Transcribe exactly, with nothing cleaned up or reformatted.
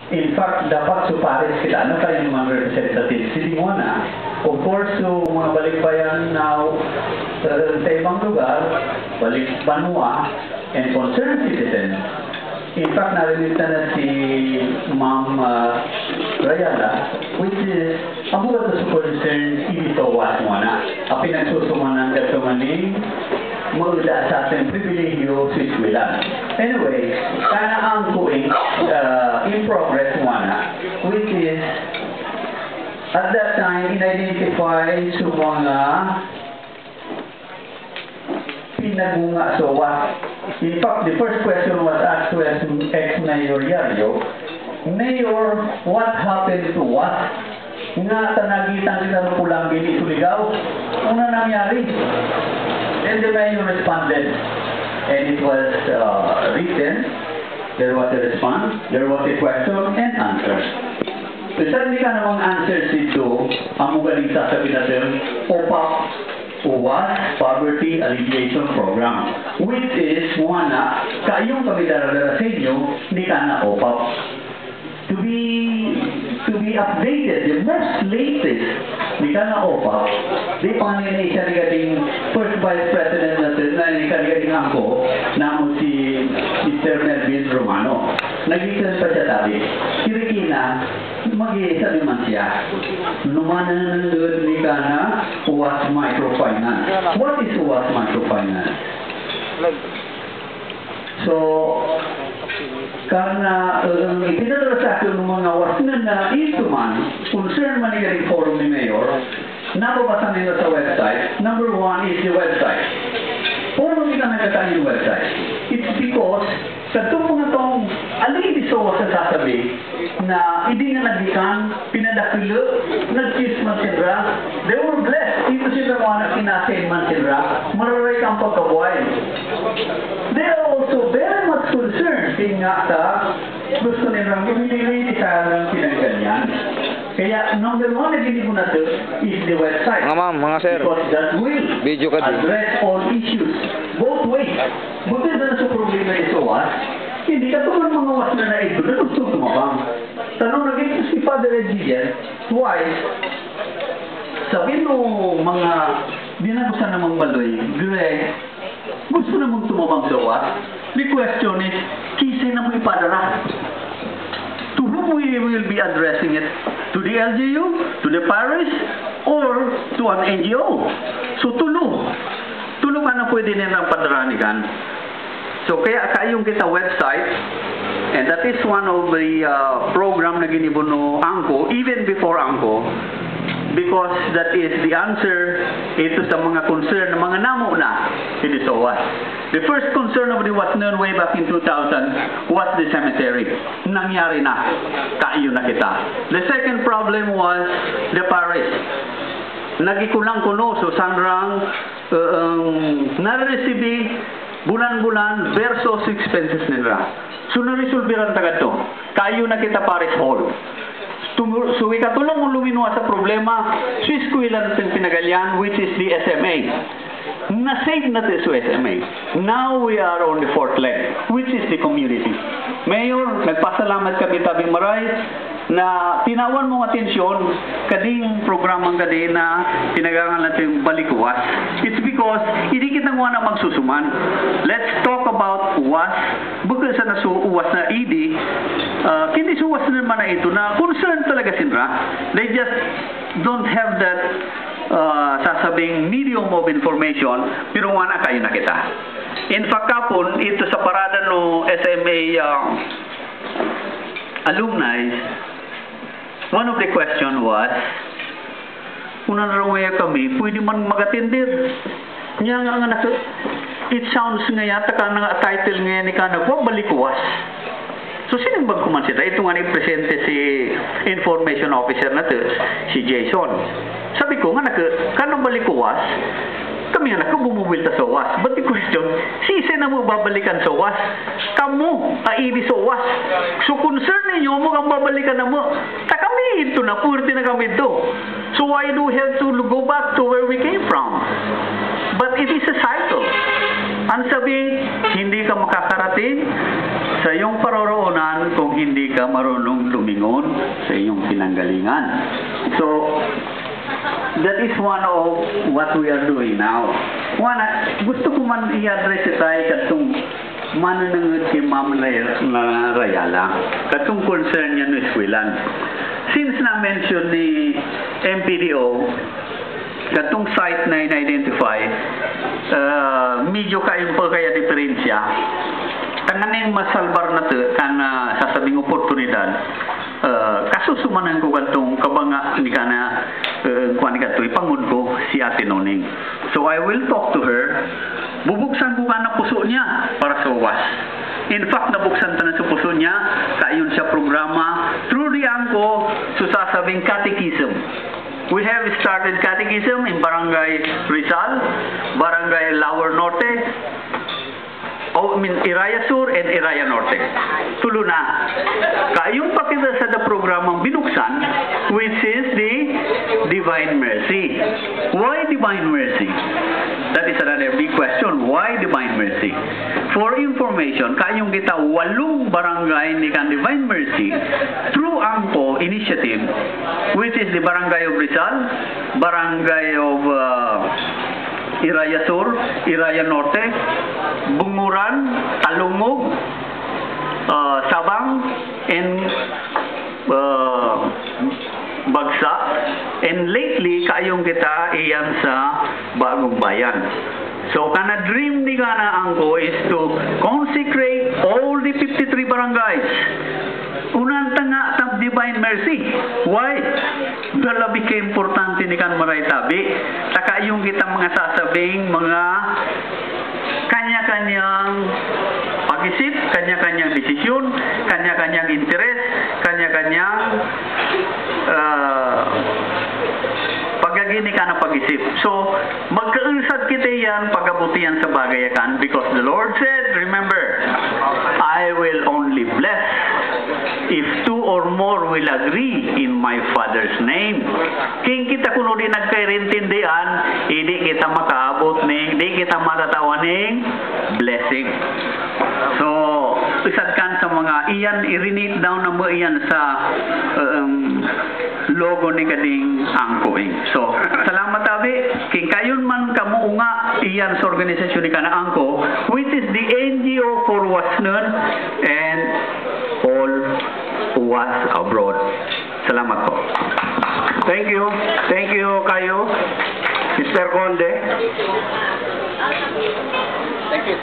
In fact, dapat su pares kita, ano, kaya mga representatives, hindi mo na. Of course, so, mga balikbayan na, uh, sa ibang lugar, balik banwa, and concerned citizens. In fact, narinig na na si Ma'am, uh, Rayala, which is, ang mga gusto ko concern, hindi to what mo na. Ang pinagsusumanan ka tumaning, mga sa ating pribilehiyo sa eskwela. Anyway, kana ang kuing, uh, in progress mo na, which is, at that time, in-identify sa mga pinagunga sa WASP. In fact, the first question was asked to ex-, ex-mayor Yario, "Mayor, what happened to WASP? Nga ta nagitan kita ng pulang gini, Surigao. Ano nangyari?" And the mayor responded, and it was, uh, written. There was a response, there was a question and answer. So, saan di ka namang answer si Do, ang mga sasabi natin, OPAP, WASP Poverty Alleviation Program, which is, mga na, kaayong kami daradara sa inyo, ni kana OPAP. To be, to be updated, the most latest, ni kana OPAP, di pa nga nila siya ni galing first vice president natin, na ni galing ako, namo si Mister Melvin Romano. Nagiging pa siya tabi. Kirikina, mag-iisa naman siya. Lumanan ng good ni kana, WASP Microfinance. What is WASP Microfinance? So, kana, uh, ipinadala sa akin ng mga WASP na, na ito man, concern man ni forum ni Mayor, nababasa nila sa website. Number one is the website. Paano kita nagkatangin website? It's because sa itong mga taong alin di sa sasabi na hindi nga nagdikan, pinadakilo, nag-kiss man sila, they were blessed. Ito sila mga na kinasend man sila, mararay kang pagkabuhay. They are also very much concerned, yun nga sa gusto nilang, hindi, hindi sa pinanggal yan. Kaya, number one na ginibo natin is the website. Mga ma'am, mga sir, because that will video ka din, address all issues, both ways. Buti na sa problema ni Soas, hindi ka pa man mga was na naibon na gusto tumabang. Tanong na gito si Father Edgar, why? Sabi mo, mga, di na gusto namang baloy, Greg, gusto namang tumabang sa WASP. The question is, kisay na mo ipadara? To whom we will be addressing it? To the L G U, to the parish, or to an N G O? So, tulo. Tulo ka na pwede nilang padarahan ikan. So, kaya kaayong kita website, and that is one of the, uh, program na ginibo no AMCO, even before AMCO, because that is the answer ito sa mga concern ng mga namo na in Soas. The first concern of the was known way back in two thousand was the cemetery. Nangyari na. Kaiyo na kita. The second problem was the parish. Nagikulang kuno, so sanrang, uh, um, nariresibi bulan-bulan versus expenses nila. So, naresolbiran tagad to. Kayo na kita pares hall. Tumu-, so, ikatulong mo luminwa sa problema, so, eskwela natin pinagalian, which is the S M A. Na-save na tayo sa S M A. Now we are on the fourth leg, which is the community. Mayor, nagpasalamat kami, Tabing Maray, na tinawan mong atensyon kading programang kadi na pinagangalan natin Balikuwas. It's because hindi kita ngwa na magsusuman. Let's talk about was. Bukod sa nasuwas na E D, ah, hindi suwas naman na ito na concern talaga sinra. They just don't have that, ah, sasabing medium of information, pero ngwa na kayo na kita. In fact, kapon, ito sa parada no S M A, ah, alumni, one of the question was, "Kung nanarangaya kami, pwede man mag-attender?" Niya nga, nga nasa, it sounds nga yata ka na nga title nga ni ka nagwa, Balikuwas. So, sining bagkuman siya? Ito nga ni presente si information officer na to, si Jason. Sabi ko nga, naka, kano Balikuwas? Kami nga naka, bumubwelta sa was. But the question, sisay na mo babalikan sa was? Kamo, a E D sa was. So, concern ninyo, mo kang babalikan na mo. Ta kami ito na, purti na kami ito. So, why do we have to go back to where we came from? But it is a cycle. Ang sabi, hindi ka makakarating, sa iyong paroroonan kung hindi ka marunong lumingon sa iyong pinanggalingan. So, that is one of what we are doing now. One, gusto ko man i-address tayo katong mananangod kay Ma'am Ray-, na Rayala, katong concern niya no eskwelahan. Since na-mention ni M P D O, katong site na in-identify, ah, medyo kaimpo kaya diferensya. Tanganing masalbar na to, kan, ah, sasabing oportunidad, ah, kasusumanan ko kadtong kabanga ni kana, ah, kuwan ni kadto, ipangod ko si Ate Noning. So, I will talk to her. Bubuksan ko kana puso niya para sa was. In fact, nabuksan ta na sa puso niya, kayon siya programa, through the ANCO, so sasabing catechism. We have started catechism in Barangay Rizal, Barangay Laur Norte, oh, I mean, Iraya Sur and Iraya Norte. Tulo na. Kayong pakita sa the programang binuksan, which is the Divine Mercy. Why Divine Mercy? That is another big question. Why Divine Mercy? For information, kayong kita walong barangay ni kan Divine Mercy through ANCO initiative, which is the Barangay of Rizal, Barangay of, uh, Iraya Sur, Iraya Norte, Bunguran, Talungog, uh, Sabang, and, uh, Bagsa. And lately, kayong kita iyan sa Bagong Bayan. So, kana dream ni kana ANCO is to consecrate all the fifty-three barangays. Unan ta nga ta Divine Mercy. Why? Dalabi ka importante ni kan Maray Tabi. Ta kayong kita mga sasabing, mga kanya-kanyang pag-isip, kanya-kanyang desisyon, kanya-kanyang interes, kanya-kanyang, ah, pagkagini ka ng pag-isip. So, magkausad kita yan, pagabuti yan sa bagay kan, because the Lord said, remember, "I will only bless if two or more will agree in my Father's name." King kita kuno di nagkairintindihan, hindi kita makaabot ning, di kita matatawan ning blessing. So, isad kan sa mga iyan, i-renate down na mo iyan sa, um, logo ni kading ANCO. So, salamat tabi. King kayon man kamo nga iyan sa organisasyon ni kana ANCO, which is the N G O for Wasnon and all was abroad. Salamat po. Thank you. Thank you kayo, Mister Conde. Thank you.